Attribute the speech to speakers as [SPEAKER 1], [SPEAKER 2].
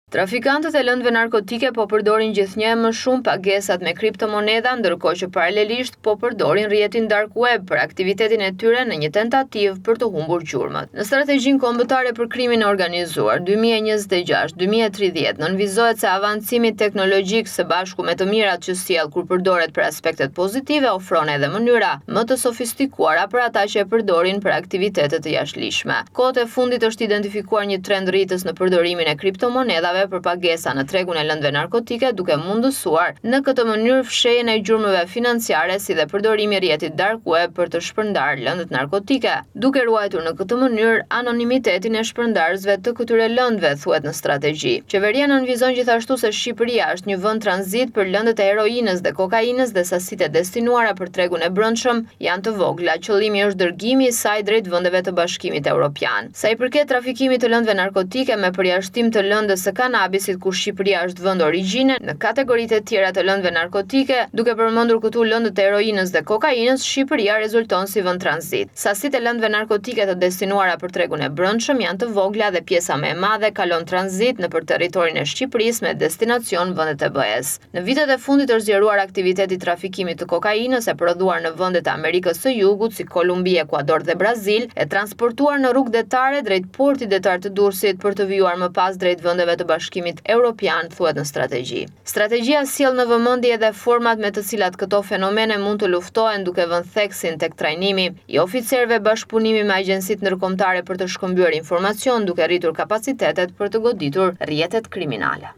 [SPEAKER 1] Trafikantët e lëndëve narkotike po përdorin gjithnjë e më shumë pagesat me kriptomonedha, ndërkohë që paralelisht po përdorin rrjetin dark web për aktivitetin e tyre në një tentativë për të humbur gjurmët. Në Strategjinë Kombëtare për Krimin e Organizuar 2026-2030 nënvizohet se avancimi teknologjik së bashku me të mirat që sjell kur përdoret për aspektet pozitive ofron edhe mënyra më të sofistikuara për ata që e përdorin për aktivitete të jashtëligjshme. Kohët e fundit është identifikuar një trend rritës në përdorimin e kriptomonedhave për pagesa në tregun e lëndëve narkotike, duke mundësuar në këtë mënyrë fshehjen e gjurmëve financiare si dhe përdorimi i rrjetit dark web për të shpërndarë lëndët narkotike, duke ruajtur në këtë mënyrë anonimitetin e shpërndarësve të këtyre lëndëve, thuhet në strategji. Qeveria nënvizon gjithashtu se Shqipëria është një vend tranzit për lëndët e heroinës dhe kokainës dhe sasitë e destinuara për tregun e brendshëm janë të vogla, qëllimi është dërgimi i saj drejt vendeve të Bashkimit Evropian. Sa i përket trafikimit të lëndëve narkotike, me përjashtim të lëndës së kanabisit ku Shqipëria është vend origjine, në kategoritë e tjera të lëndëve narkotike, duke përmendur këtu lëndët e heroinës dhe kokainës, Shqipëria rezulton si vend tranzit. Sasitë e lëndëve narkotike të destinuara për tregun e brendshëm janë të vogla dhe pjesa më e madhe kalon tranzit nëpër territorin e Shqipërisë me destinacion vendet e BE-së. Në vitet e fundit është zgjeruar aktiviteti i trafikimit të kokainës e prodhuar në vendet e Amerikës së Jugut si Kolumbi, Ekuador dhe Brazil, e transportuar në rrugë detare drejt portit detar të Durrësit për të vijuar më pas drejt vendeve të Bashkimit Europian, thuhet në strategji. Strategjia sjell në vëmendje edhe format me të cilat këto fenomene mund të luftohen duke vënë theksin tek trajnimi i oficerëve, bashkëpunimi me agjencitë ndërkombëtare për të shkëmbyer informacion duke rritur kapacitetet për të goditur rrjetet kriminale.